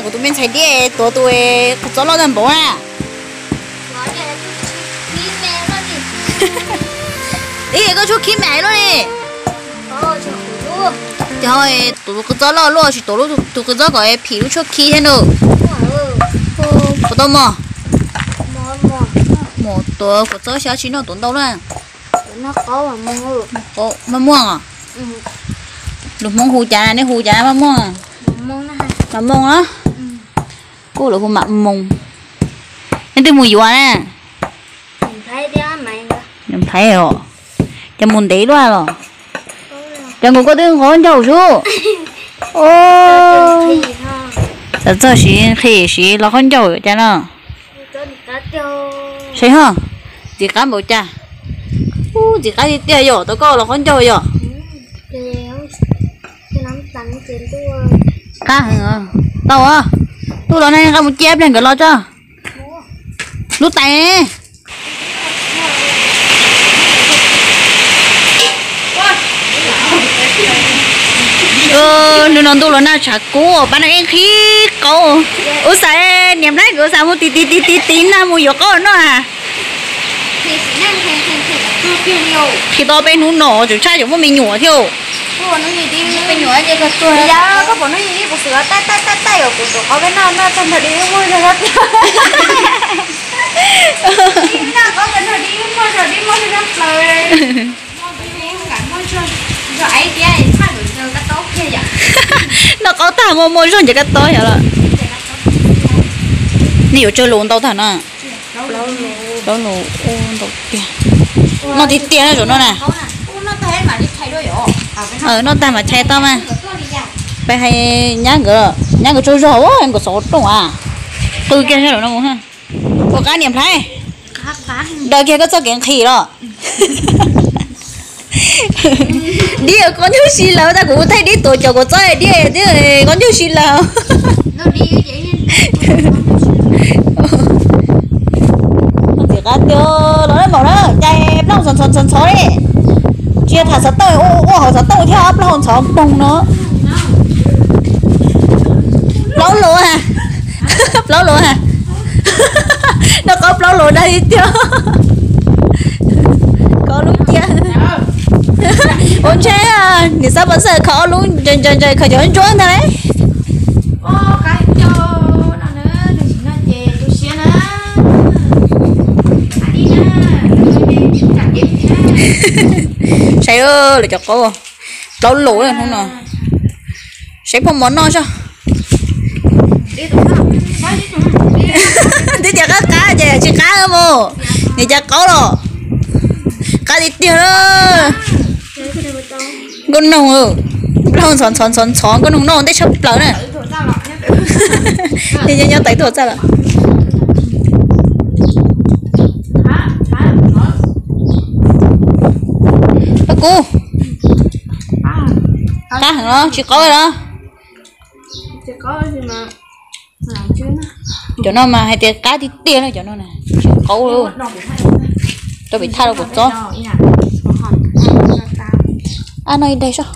Tus me ntxhais Diab tuav tus qw txob loj tag npaum na. Ib koj tshuab khib me luaj li. Cov tus qw txob loj luaj tsis tuav tus qw txob kom phim lub tshuab khib thiab na. Puas tau mos? Mos tuav qw txob xyov tsis noj tuav ntau na. Maj muaj os. Lus Hmoob hu cas nej hu cas maj muaj? Maj muaj os. Kuj lawv hu mam moos. Nej twb mus yuav na? Nplhaib os. Cas mus ntev luaj los? Cas nkaus koj twb nqos ncaug sub. Txawm txog siv nqhis siv los qhov ncauj cas no. Saib ho, ntxim qab npaum cas. Ub, ntxim qab tiag tiag yom, tau koj los qhov ncauj yom. Qab heev. Tau os, ntuj los nag nqa mus cia pliag nkawd los tso. Lub tais. Hnub no ntuj los nag tshav kub pab no ib nqhis qaub. Ub xav, niam nplhaib nkawd xav mus tiv tiv tiv tiv tiv nag mus yuav qaub noj a. Qhis tau peb hnub no tseem tshaj tseem muaj me nyuam thiab. Noj qaub tag muaj muaj zog ncaws kab tob yog los. Nej yuav tsawg lus ntau tag no? Plaub lus. Ntau tiag. Noj tiag tiag na zaum no na. Noj tag mam chais tau mas. Peb hais nyab nkawd, nyab nkawd tsaug zog nkawd xov rooj a. Qw kiag zaum no mus. Ua qab niam nplhaib. Daws kiag koj txoj kev nqhis los. Dib qos ncauj si lawm, tag kuv thaij dib tuav cov kuv txob dib twb qos ncauj si lawm. Ntxim qab tiag los na, maum na, cais plaub ntxhov ntxhov ntxhov li. Tsis yog tham xov tooj, ua hauv xov tooj thiab plaub ntxhov npoog no. Plaub lus a, plaub lus a. Noj qaub plaub lus dag li tiag. Kov lub cia. Ua ntshai, niam xab pas xaj kho ob lub ntsaws ntsaws ntsaws kho cov ntsuab ntag lauj. Saib lawv cov qaub, plaub lus hnub no. Saib phoj mov noj zog. Twb tias qab qab ces tsis qab mus. Nim cas qaub los. Qab tiag tiag. Nkauj noog, plaub ntxhov ntxhov ntxhov ntxhov, nkauj noog noj ntej tshaj plaws na. Nyob nyob tais tuaj txaj lawm. Kub, qab heev los tsis qaub los? Cov no mas hais tias qab tiag tiag na, cov no na, tsis qaub. Rau pem thaj rau kuv txob. Ab, noj ib daig soj.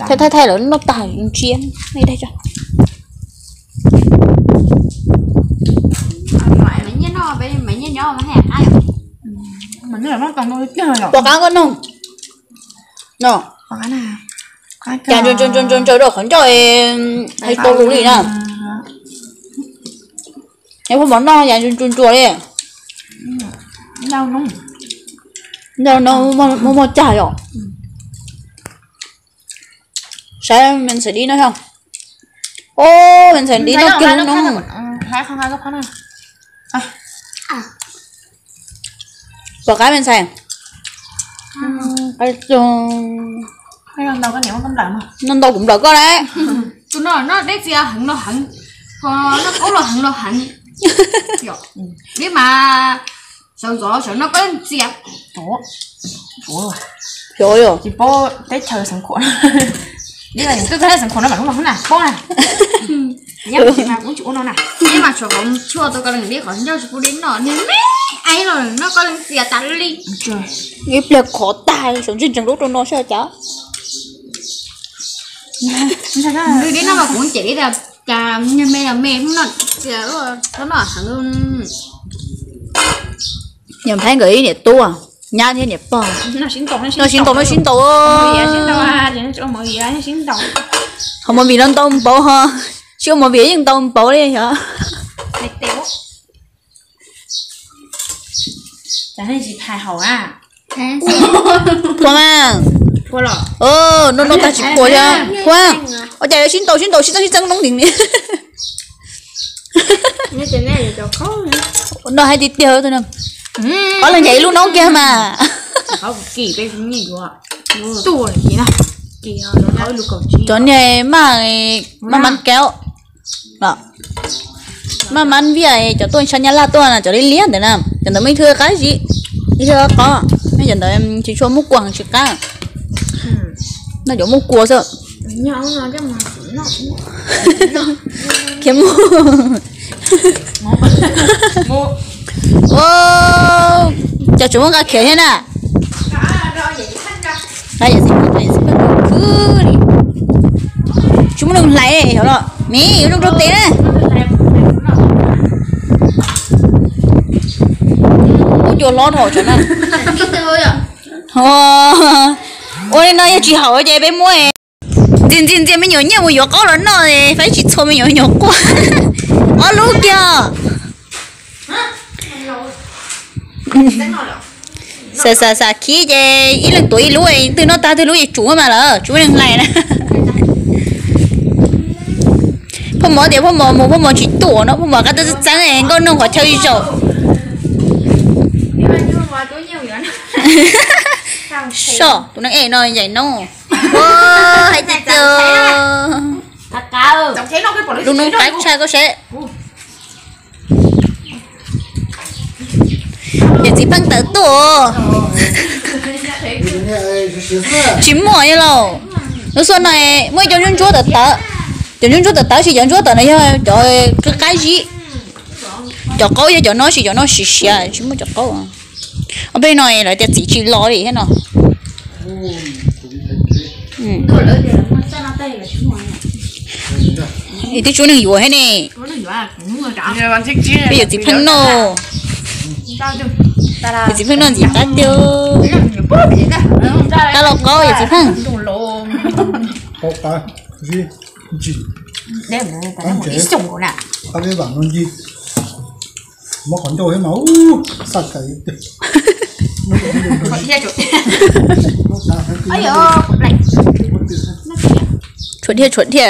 Thaij thaij lawv noj tag ntsia, noj ib daig soj. Puas qab nkauj noog no? Cas ntsaws ntsaws ntsaws ntsaws rau qhov ncauj, hais tau lus li na. Es puas mov noj cas ntsuag ntsuag li. Ntau no muaj muaj cag yom. Saib me ntxhais dib no yog. Os, me ntxhais dib no kiag no. Puas qab me ntxhais? Noj ntau kuv nplawm koj lauj. Tus no noj deb txias heev los heev, ho noj qaub los heev los heev. Dib mas sawv ntxov sawv noj koj ntxias. Xyov yog tsis paub teb chaws Xeev Khuam. Dib mas twb teb Xeev Khuam no mas lub no na paub na. Nyob mas kuv tsis ua no na. Nyob mas tshuav qhov tshuaj tau koj leej dib qhov ncauj tsis pub dib noj, niag me aib los noj koj leej txias tas li. Ib pliag khov tag, saum ntsej ntsees lub rau no sab cas. Dib noj mas kuv cem dib tias Cas me me me no, txhob noj heev. Niam Nplhaib nkawd ib niam tub, nyab thiab niam pog. Noj sib ntaus, noj sib ntaus. Ho movie los ntau npaum ho, tsis ua movie yeej ntau npaum li yog. Phua mas. Noj noj tag tsis phua thiab. Phua. Ua cas yuav sib ntaus sib ntaus sib txeeb sib txeeb noob nti li. Noj hais tiag tiag. Ob leeg ncaim ib lub noob kiag mas. Cov niag maj maj mab kaub, maj mab viaj cov tuaj tshaj Nyab Laj tuaj na, cov liab liab ntawd na, cov ntawd muaj ib thwj qab zib, ib thwj qab qos, cov ntawd tsis tshua muaj kua heev tsis qab. Noj cov muaj kua xwb. Khiav mus. Cov tsis muaj nqa khiav thiab na. Tsis muaj neeg hlais xyov los me yuav zoo rau tes na. Ua cua hlob dhau tso na. Ua li no yog tsis haum ces peb muab ntxias ntxias ntxias me nyuam nyiaj mus yuav qaub los noj, faib tsis txhua me nyuam me nyuam quaj. Ob lub kiag. Xav xav xav khib ces ib leeg tuav ib lub, twg noj tag twg lub es tsum mas lawm, tsum neeg hlais na. Phoj Mov tias Phoj Mov mus Phoj Mov tsis tuaj no, Phoj Mov qab txeeb txeeb nkauj noog qhov chaw zaum. Soj tus neeg ej no ncaim no. Hais tiag tiag. Lub noob qab tshaj koj saib. Yawm txiv pheej tawm tuaj. Tsis muaj li lauj. Lub xuaj no muaj ib co ntsuab ntsuab tawm tawv. Cov ntsuab ntsuab tawm tawv sis cov ntsuab tawm no yog cov qab zib. Cov qaub yog cov no sis cov no siav siav tsis muaj cov qaub. Ob peb no lawv tias txiv tsis los li thiab no. Twb tsub neeg yuav thiab ne. Peb yuav txiv pheej noj. Yuav txiv pheej noj ntxiv qab tiag. Qab los qaub yuav txiv pheej. Muab qhov ncauj thiab mas ub, xaj kais. Tshuav dhia tshuav dhia.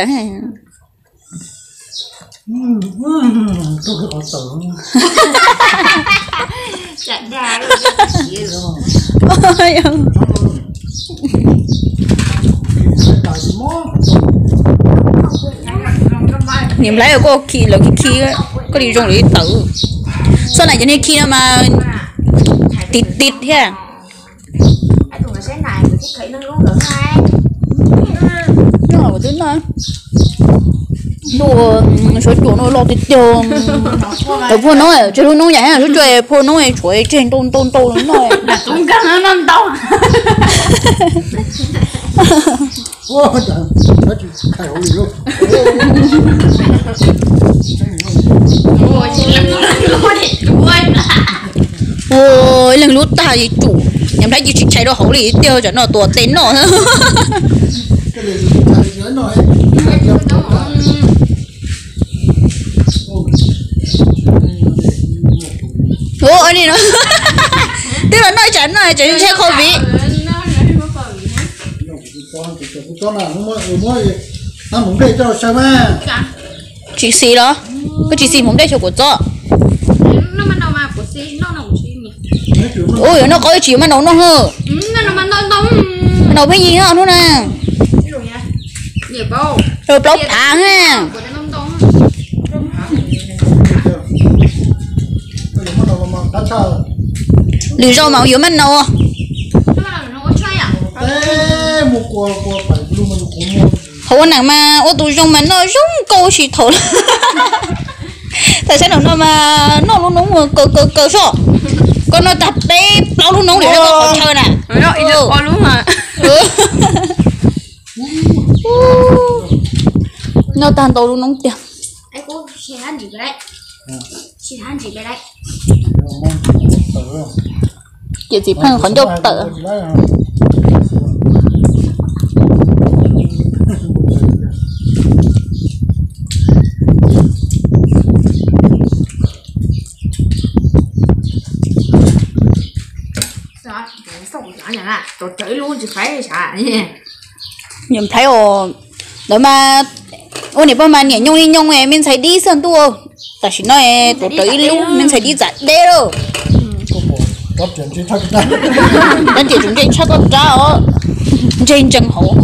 Niam nplhaib koj khi lawv khi khi koj li zoo li tawv. Txoj na cov niag khi no mas tiv tiv thiab. Kuv twb noj, noj suav cuam no loj tiag tiag. Lawv phua noob, tseg lub noob yam suav cuam phua noob tshuav tseg ntau ntau ntau no. Ua ib leeg lub tag ib tsum, niam nplhaib cia tsis tshais rau hauv li tiag, tsam no tuam tes noj. Ua li no, twb los noj tsam no tsam ntshai COVID. Tsis xis los? Koj tsis xis hmoov nplej xyov kuv txob. Ua yuav noj qaub tsis yuav maj nau noj hwj. Maj nau pheej yig hnub na. Rau plaub phav na. Lwm zaus mas yuav maj nau. Thaum ua neej mas ua tus zoo mas noj zoo nkauj si thaum. Thaum sab nraum no mas noj lub noob kaw kaw kaw soj. Koj noj tag peb plaub lub noob li koj qhov chaw na. Noj tag ntau lub noob tiag. Ces txiv pheej qhov ncauj tawm. Niam Nplhaib os, ntawd mas ua niam poj mas niam nyooj li nyooj, me ntxhais dib xwb ntuj. Tam sim no tuav rawv ib lub me ntxhais dib txav deb lawm. Rab riam tseem ntse tshaj koj rab os, ntse ntsees hauv.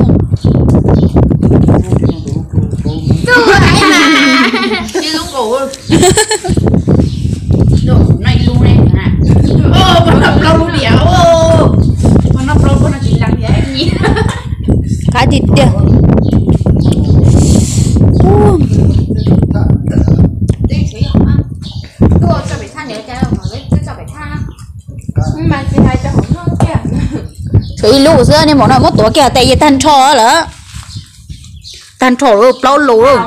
Qab tiag tiag. Tshuav ib lub xwb, nej maum no muab tuav kiag tes yawg tag nrho lawm. Tag nrho lawm, plaub lus lawm.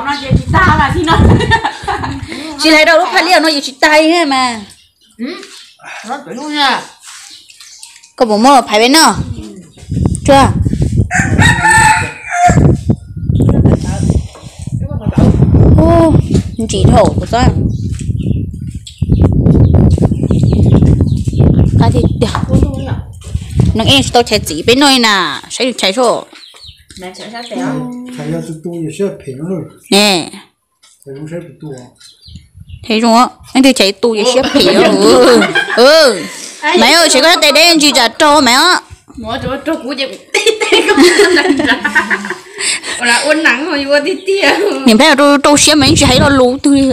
Tsis hais rau lub phaj liaj no yus tsis tag mas. Koj puas muab los phais peb noj? Tsuag. Ntsim dhau kuv txob. Qab tiag tiag. Neeg ej tsis tau chais txiv peb noj li na, saib nws chais soj. Ne. Ej, twb chais tu ces siab phem. Maiv, tsev koj sab tes deb ntsis tsam raug maiv os. Niam Nplhaib rau rau siab mas tsis hais lo lus twg li.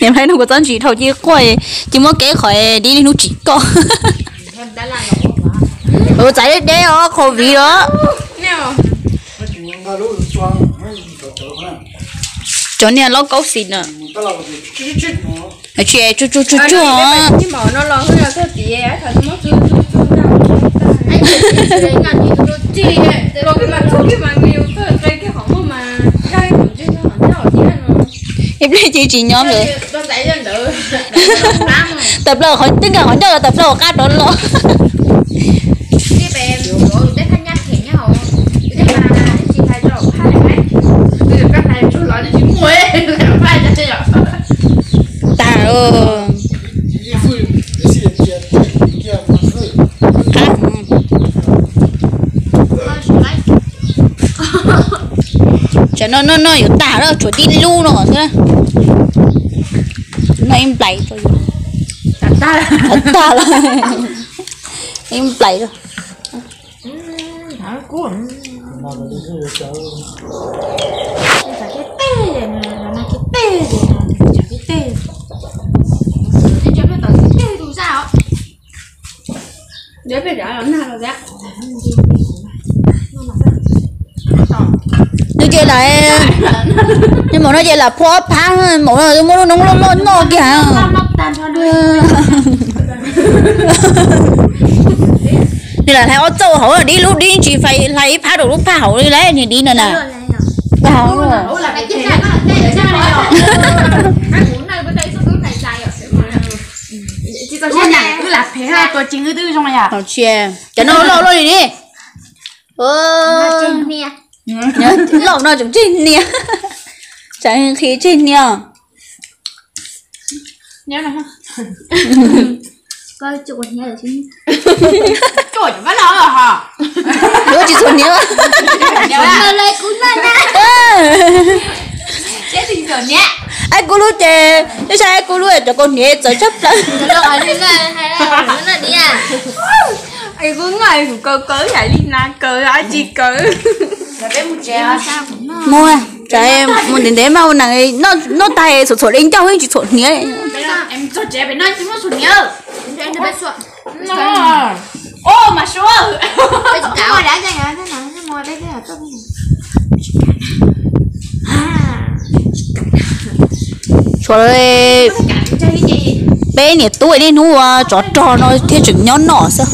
Niam Nplhaib no kuv txob ntsis dhau cia quaj, cia muab kev qhov dib niaj hnub tsim koj. Txav deb deb os, covid os. Cov niag laub kaub xis na. Tsis tsuag tsuag tsuag tsuag. Ib pliag ces tsis nyob lawm. Tawm plaws qhov twb nkag qhov ncauj los tawm plaws qab rov los. Tag. Tsam no noj noj yuav tag lawm, tshuav tib lub no xwb. Noj ib nplais rau yus. Tag lawm. Ib nplais rau. Nws ces lam, nws maum no ces lam phua ob phab, maum no muab lub noob loj loj noj kiag. Nws lam hlais ob txauj hauv dib lub dib tsis fais hlais ib phab rau lub phaj hauv li lawm niag dib no na. Cov no loj loj li ni. Loj no tseem tseg hnia. Tsam nqhis tseg hnia. Yuav tsis txhuam hniav. Ab, kuv lub ces, ib sab kuv lub cov kaus hniav txawv tshaj plaws. Kuv noj kuv kaus kaus yam li nas kaus dab tsi kaus. Mus, mus ntev ntev mas ua neeg noj tag txhuam txhuam li ncauj tsis txhuam hniav. Tshuav peb niam tub niaj hnub ua tsov rog no thiaj tseem nyob noj xwb.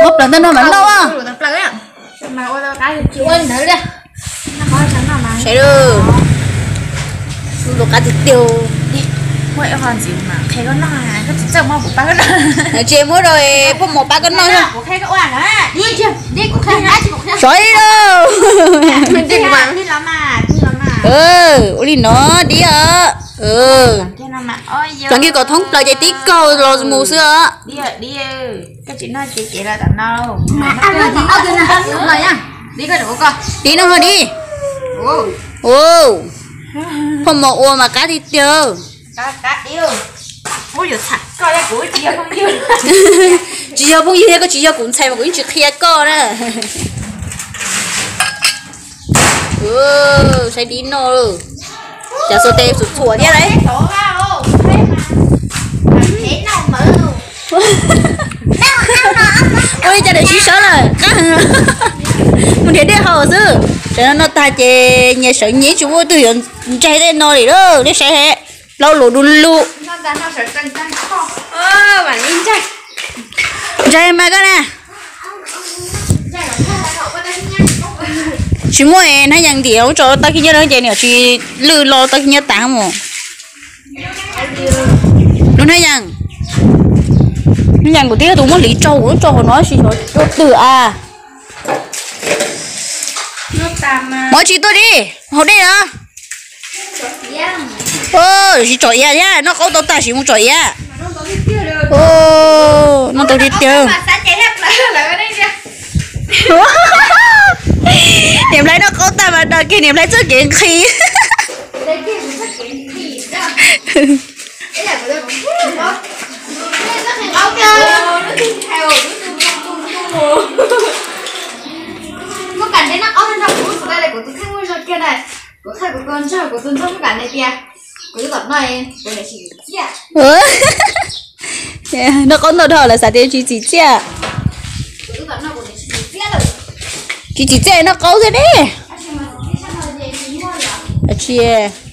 Muab plaws ntawm no mas noj. Saib lawm, lub qab tiag tiag. Tsis muab rau phauj Mos pab koj noj. Sov ib lawm. Ua li no dib os. Txav kiag kom thoob plaws ces tib kaug los mus xwb os. Dib no dib. Phauj Mos ua mas qab tiag tiag. Tsis yog phooj ywg thiab, koj tsis yog kuv ntxhais mas kuv yeej tsis qhia koj na. Saib dib no, cas xuas tes txhuam txhuam thiab lauj. Ua li cas niam sib sawv lawm, qab heev. Mus nrhiav dej haus xwb. Sawv no noj tag ces nyias sawv nyias, tsis muaj ib tug yuav ntsaig tej no li lauj. Nej saib, plaub lus du lug. Ntsaig mas koj na. Tsis muaj es hnab yees ntim ub tso tau khib nyiab no ces niam tsis lwj los tau khib nyiab tas mus. Lub hnab yees, hnab yees kuv twb yog tus muab hliv tsaug, kuv lub tsaug hauv no sis xyov ua twg a. Mov tsis tuaj li, haus dej os. Tsis tsom iav thiab, noj qaub tau tag sim mus tsom iav. Noj tau tiag tiag. Niam Nplhaib noj qaub tag mas dag kiag niam Nplhaib txoj kev nqhis. Noj qaub ntau dhau lawv xav tias tsis txim txiaj. Tsis txim txiaj noj qaub xwb ne. Tsis